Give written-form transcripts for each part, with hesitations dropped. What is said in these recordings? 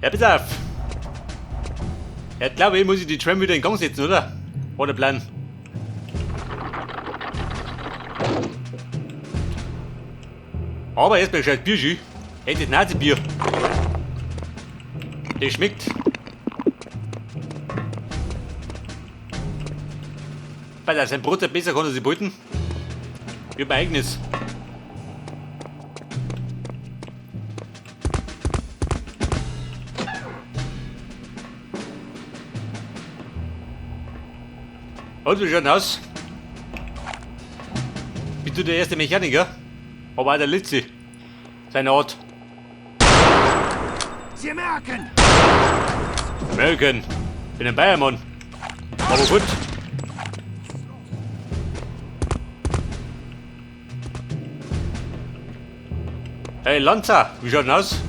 Ja, pass auf. Ja, glaube ich, muss ich die Tram wieder in Gang setzen, oder? War der Plan. Aber erstmal gescheit Bier, Hey, das Nazi-Bier. Das schmeckt. Weil er sein Brot besser kann er sich beuten. Wie mein eigenes. Und wie schaut aus? Bist du der erste Mechaniker? Aber auch der letzte. Seine Art. Sie merken! American. Bin ein Bayermann. Aber gut. Hey Lanza, wie schaut denn aus?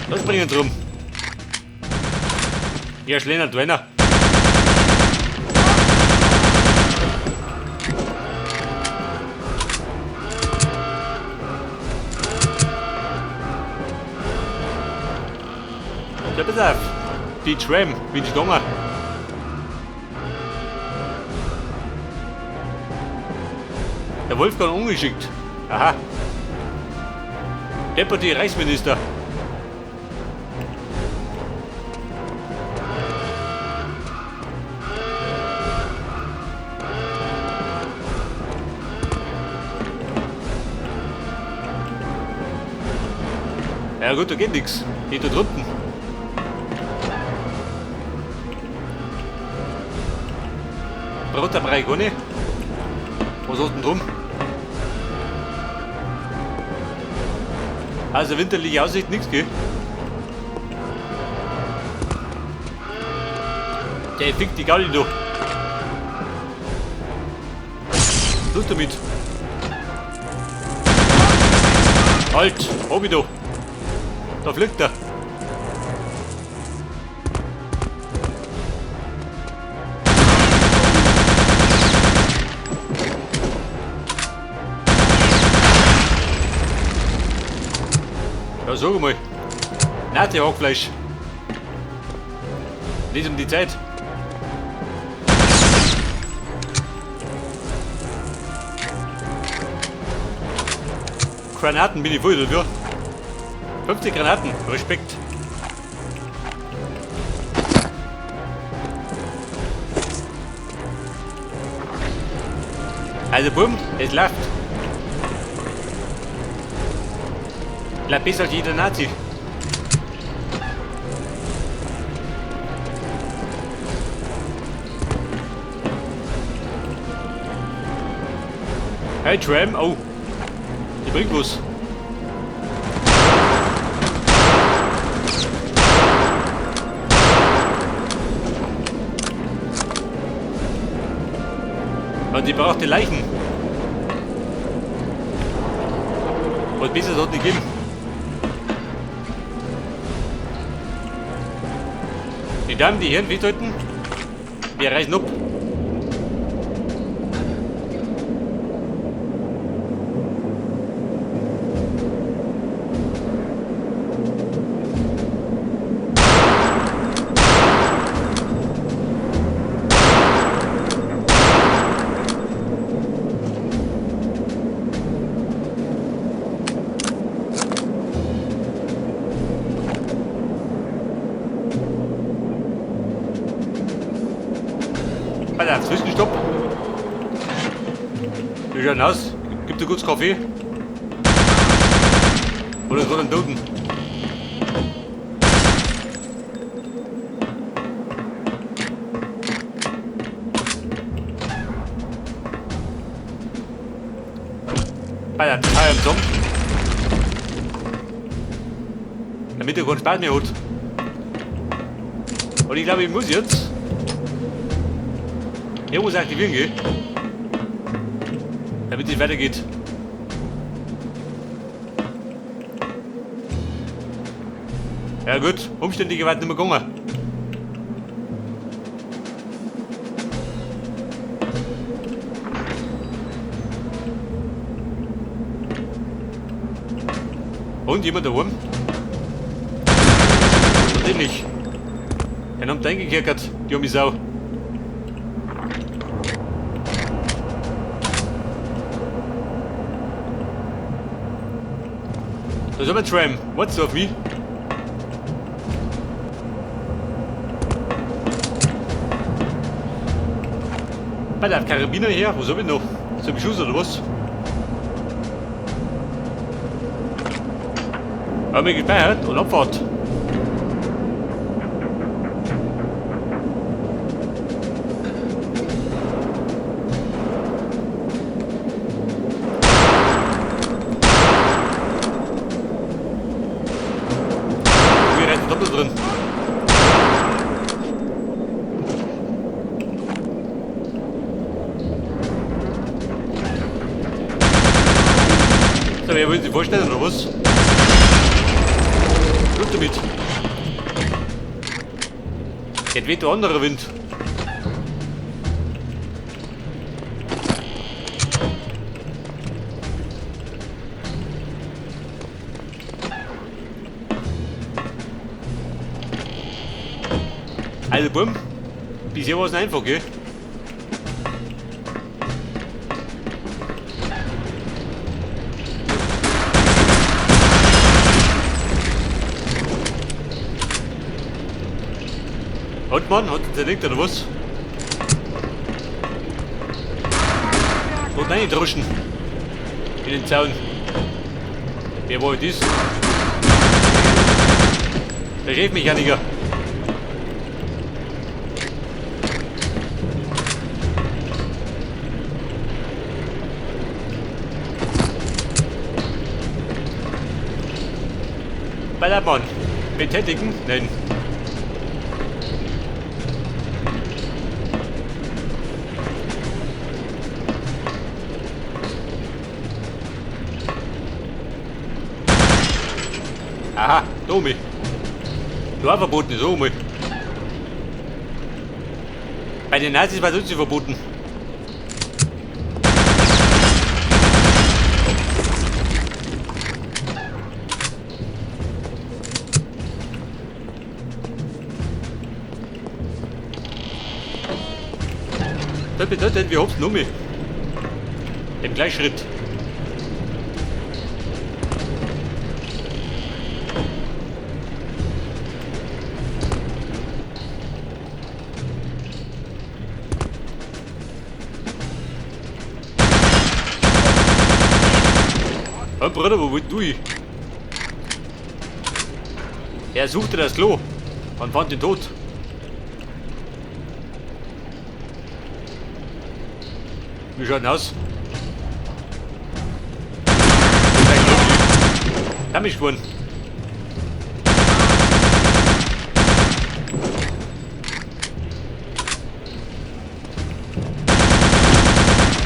Los bringen drum. Ja, schlener Dwenner. Ja, pass auf. Die Tram, wie die gegangen? Der Wolfgang ungeschickt. Aha. Deputy Reichsminister. Ja gut, da geht nix. Geht da drunten. Runter brauche ich gar nicht. Was hast du denn drum? Also winterliche Aussicht, nix, gell? Der fickt die Gaudi doch. Schluss damit. Halt, hab ich doch. Da fliegt er. Ja, sag mal. Nazi Hackfleisch. Nicht um die Zeit. Granaten bin ich voll dafür. 50 Granaten, Respekt. Also bumm, es läuft. Bleib besser als jeder Nazi. Hey Tram, oh. Die bringt was. Und die braucht die Leichen. Was besser hat nicht gegeben. Die Damen, die Herren, festhalten, wir reisen ab. Alter, Zwischenstopp. Wie schaut denn aus? Gibt es kurz Kaffee? Oder so einen Toten? Alter, das am Song. Damit er keinen Spaß mehr hat. Und ich glaube, ich muss jetzt irgendwas aktivieren gehen. Damit es weitergeht. Ja gut, umständlicher war nicht mehr gegangen. Und jemand daheim? Natürlich. Den haben reingekerkert, die arme Sau. Da ist aber ein Tram. Wartest du auf mich? Bei der Karabiner her, was hab ich noch? So ein Schuss oder was? Haben wir gespeichert und Abfahrt. Wir reiten doppelt drin. So, wer will sich vorstellen, oder was? Schluss damit. Jetzt weht der andere Wind. Also bumm, bisher war es einfach, gell? Und Mann, hat er zerlegt oder was? Und nein, druschen. In den Zaun. Wer war das? Der Chefmechaniker. Ballermann. Betätigen? Nein. Aha, Domi. Du hast verboten, so mal. Bei den Nazis war sonst verboten. Das bedeutet, wir hopsen um. Im Gleichschritt. Oh, Bruder, wo willst du hin? Er suchte das Klo und fand den Tod. Wie schaut denn aus? Hab mich gewonnen.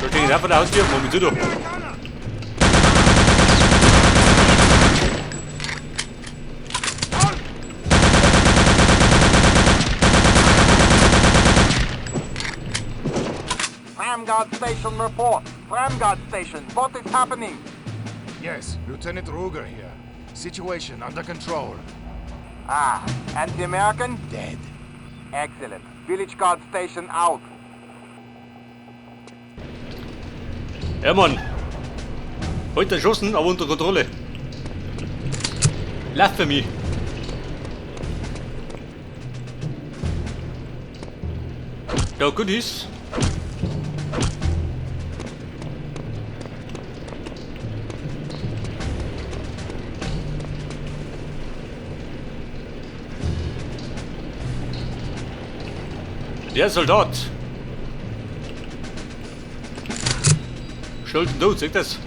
Da steht jetzt auch vor der Haustür. Moment, du da. Tramguard Station report. Tramguard Station, what is happening? Yes, Lieutenant Ruger here. Situation under control. Ah, and the American? Dead. Excellent. Village Guard Station out. Ja, Mann. Heute erschossen, aber unter Kontrolle. Lass für mich. Ja, Goodies. Der Soldat. Schulden du, seht das?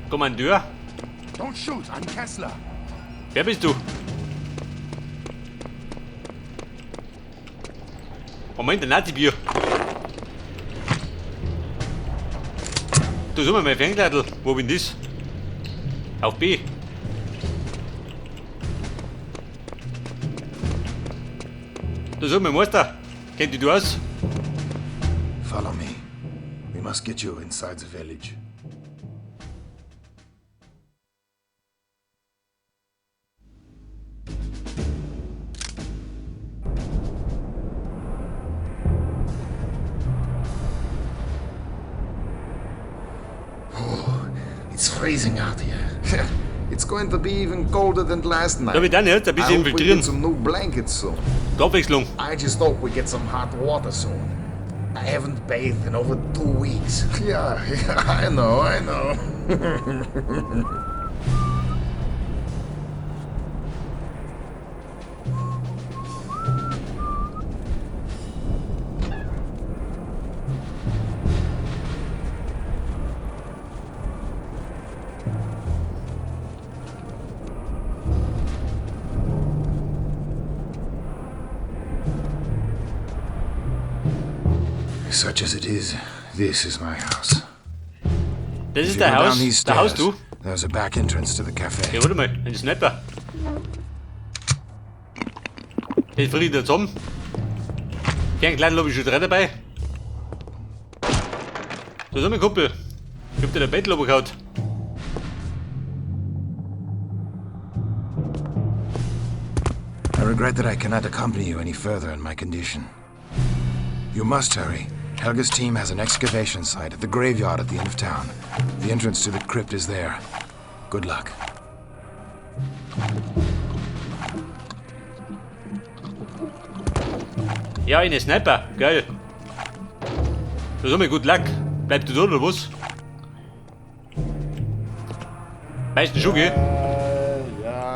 Kommandeur? Don't shoot, I'm Kessler. Wer bist du? Moment, ein Nazi-Bier. Du, such mal mein Ferngleitl. Wo bin das? Auf B. Du, such mal Meister. Kennt dich du aus? Follow me. We must get you inside the village. freezing out here. It's going to be even colder than last night. Da wird auch nicht, ein I bisschen hope we infiltrieren. get some new blankets soon. Die Abwechslung. I just hope we get some hot water soon. I haven't bathed in over 2 weeks. Yeah, I know, I know. Such as it is, this is my house. Das If ist you der go down Haus. these Der Haus, stairs, du. there's a back entrance to the cafe. Ja, warte mal, ein Sniper. Den friert er zusammen. Den kleinen habe ich schon drei dabei. Da ist mein Kumpel. Ich hab dir der Bettel runtergehauen. I regret that I cannot accompany you any further in my condition. You must hurry. Helga's team has an excavation site at the graveyard at the end of town. The entrance to the crypt is there. Good luck. Ja, eine Sniper. Geil. Das ist mal good luck. Bleib du da oder was? Meistens schon, gell? Ja.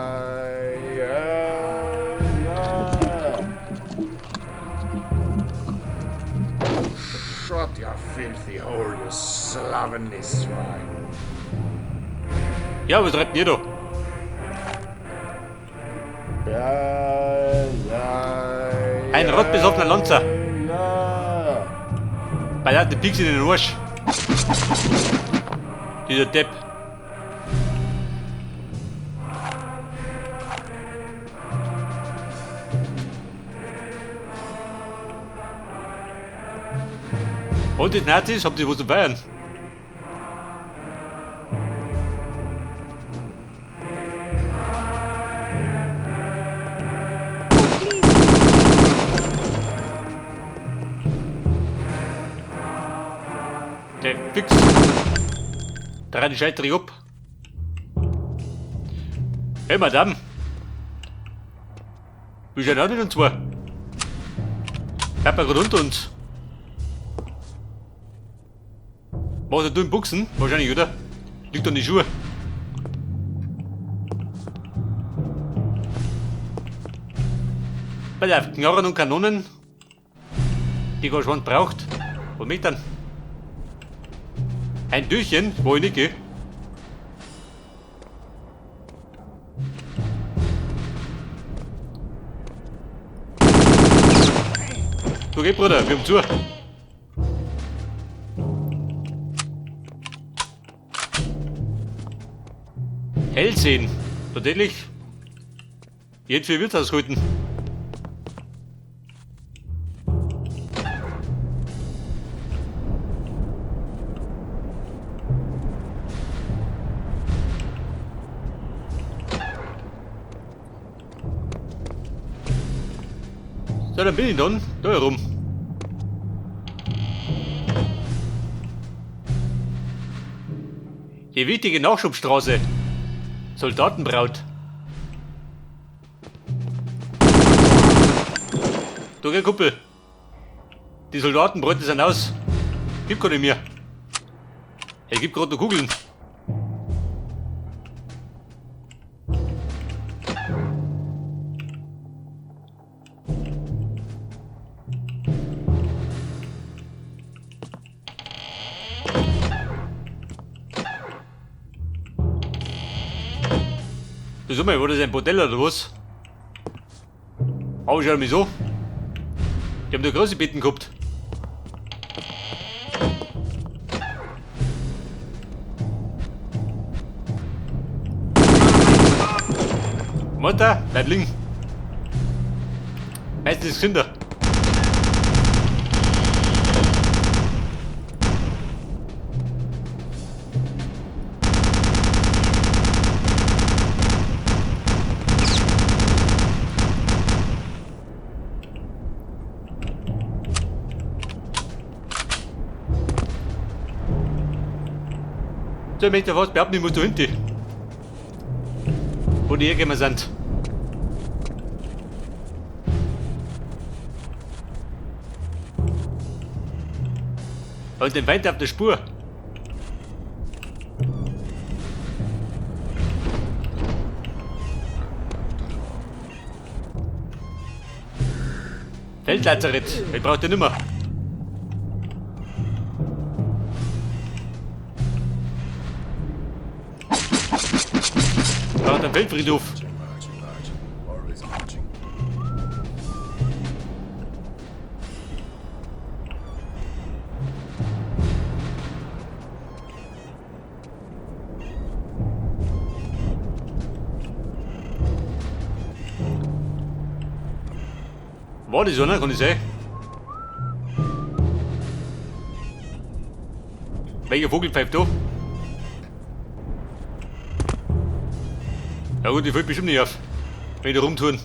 Shut your filthy hole, you slovenly swine. Ja, was treibt denn ihr da? Ein rottbesoffener Lonzer. Bei der hat den Pieks in den Arsch. Dieser Depp. Und die Nazis, habt ihr was zu feiern? Der Fix. Da rennt die Scheitere ab. Hey, Madame. Wie schaut auch nicht und zwar? Bleib mal gerade unter uns. Machst du in Buchsen? Wahrscheinlich, oder? Liegt an die Schuhe. Pass auf, Knarren und Kanonen, die kein Schwanz braucht. Was möchte dann? Ein Türchen, wo ich nicht gehe. Du geh, Bruder, wir haben zu. Hell sehen. Tatsächlich. Jetzt für Wirtshaus halten. So, dann bin ich dann da herum. Die wichtige Nachschubstraße. Soldatenbraut. Du, gell, Kumpel. Die Soldatenbräute sind aus. Gibt keine mehr. Es gibt gerade noch Kugeln. Du sag mal, war das ein Bordell oder was? Aber schau mich so. Die haben da große Betten gehabt. Mutter, bleib liegen. Meistens ist gesünder. So, ich möchte fast behaupten, ich muss da hinten. Wo die hergekommen sind. Und den Feind auf der Spur. Feldlazarett, ich brauch den nimmer. Ich brauch den Feldfriedhof. War das einer, kann ich sein? Welcher Vogel pfeift da? Ja gut, die fällt bestimmt nicht auf, wenn ich da rumtun.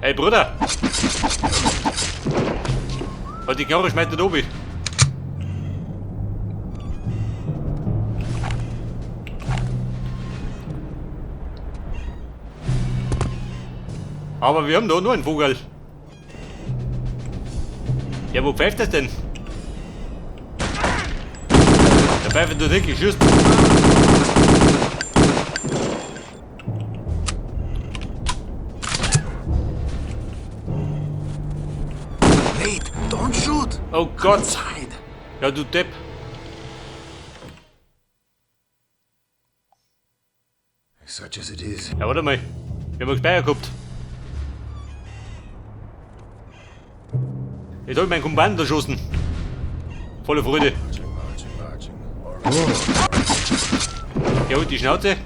Hey Bruder! Halt die Knarre schmeißt nicht oben. Aber wir haben da nur einen Vogel. Ja, wo pfeift das denn? Der pfeift nur wirklich, just. Wait, don't shoot! Oh Gott. Inside. Ja, du Depp. Such as it is. Ja, warte mal. Wir haben einen Speicher gehabt. Jetzt hab ich meinen Kumpan erschossen. Voller Freude. Ja, halt die Schnauze.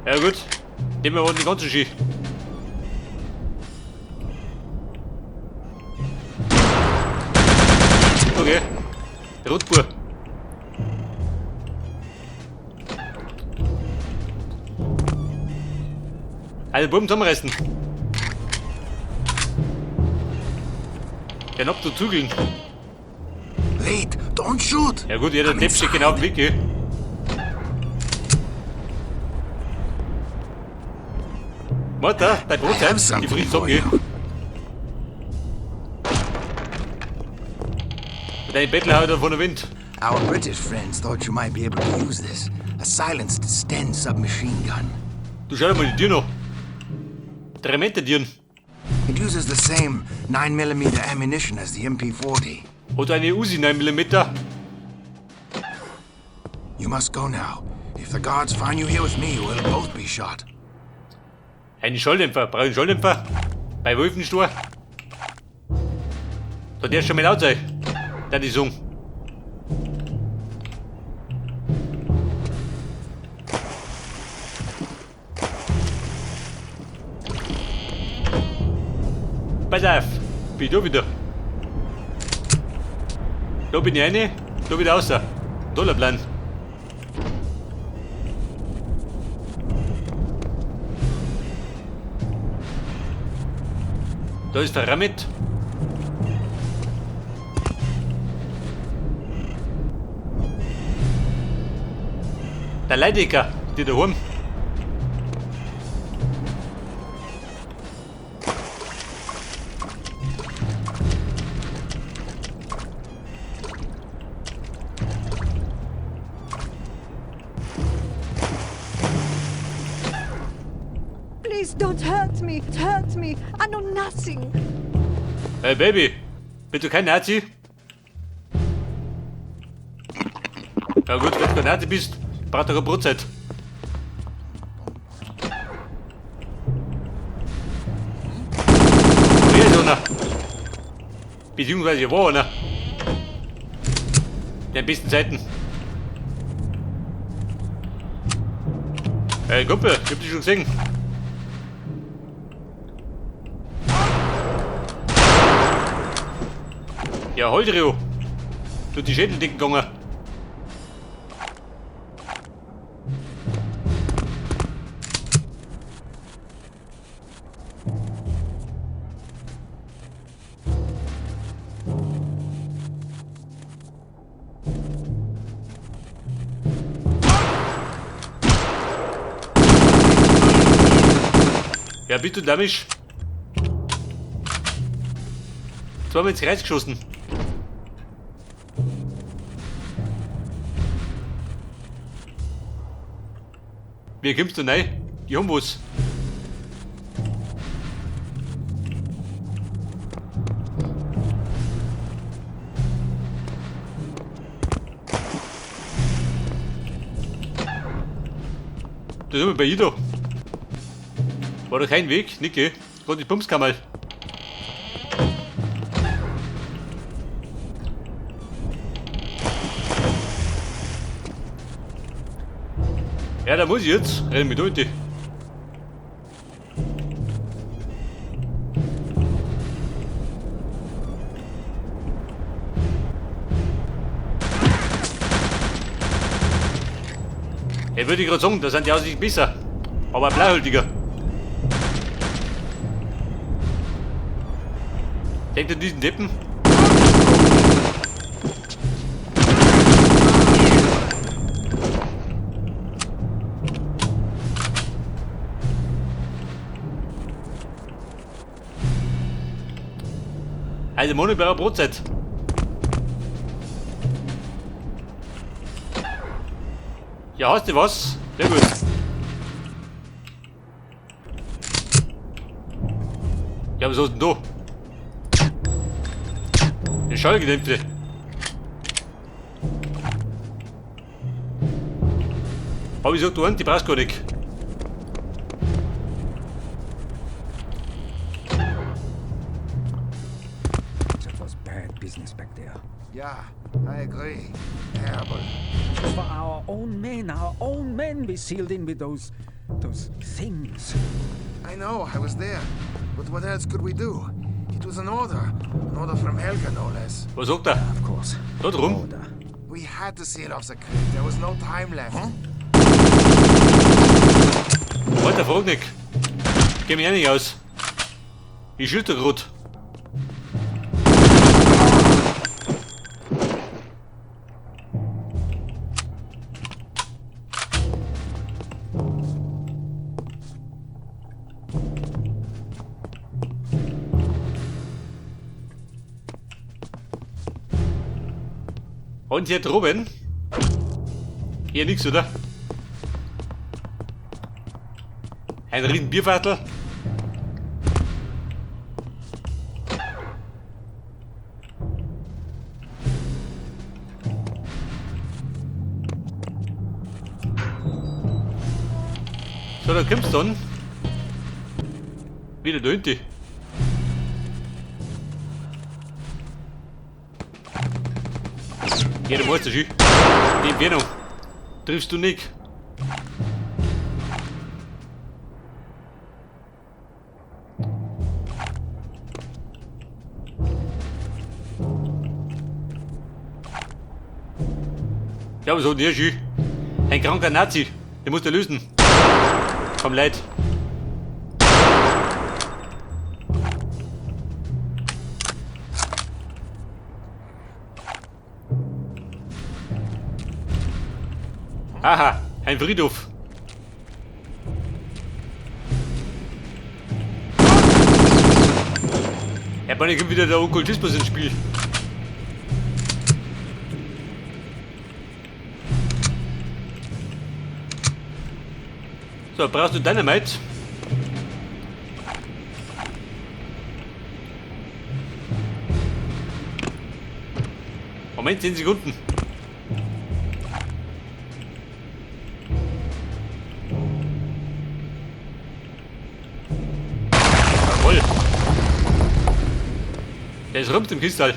Ja gut, nehmen wir den ganzen Ski. Okay, Rotbur. Alle Buben zusammenreißen. Den ab zu zügeln. Wait, don't shoot! Ja gut, jeder Depp steht genau auf dem Weg, gell? Warte, dein Brotzeit, die frisst zusammen, gell? Deine Bettler haut von der Wind. Our British friends thought you might be able to use this. A silenced Sten submachine gun. Du schau dir mal die Tür noch. 3 Meter Türen. It uses the same 9mm ammunition as the MP40. Oder eine Uzi 9mm. You must go now. If the guards find you here with me, we'll both be shot. Einen Schalldämpfer. Brauche ich einen Schalldämpfer? Bei Wolfenstor? Da der schon mal laut sein. Da die Song. Pass auf, bin ich da wieder. Da bin ich rein, da wieder raus. Toller Plan. Da ist der Ramit. Der Leidecker, die daheim. Please don't hurt me. Hurt me. I know nothing. Hey Baby, bist du kein Nazi? Ja gut, wenn du kein Nazi bist, braucht doch eine Brotzeit. Hier ist einer. Beziehungsweise war einer. Der besten Zeiten. Hey Kumpel, ich hab dich schon gesehen. Ja, halt, Rio. Du die Schädeldicken gegangen. Ja, bist du damisch? Zweimal ins Kreuz geschossen. Wie kommst du rein? Ich hab was. Das ist immer bei Ido. War doch kein Weg, Nicke. Gerade die Pumpskammer. Ja, da muss ich jetzt. Renn mit heute. Ja, würde ich gerade sagen, da sind die Aussichten besser. Aber blauhültiger. Denkt an diesen Deppen? Also Monoberer Brotzeit. Ja, hast du was? Sehr gut. Ja, was hast denn da? Den Schallgedämpfte. Hab ich gesagt, du die brauchst gar nicht. That was bad business back there. Yeah, I agree. Terrible. It was for our own men we sealed in with those things. I know, I was there. But what else could we do? It was an order. An order from Helga, no less. Was sagt Of course. Da drum. Order. We had to seal off the crypt. There was no time left. Huh? Alter, frag nicht. Geh mir eh nicht aus. Ich schütte grad. Und hier drüben? Hier nix, oder? Ein riesen Bierviertel. So, da kommst du dann. Wieder da hinten. Ja, du weißt das schon. Die Entfernung. Triffst du nicht. Ja, aber so, der schön. Ein kranker Nazi. Den musst du lösen. Komm, Leid. Aha, ein Friedhof. Ja, bald kommt wieder der Okkultismus ins Spiel. So, brauchst du Dynamite? Moment, 10 Sekunden. Jawohl. Der ist rund im Kistal.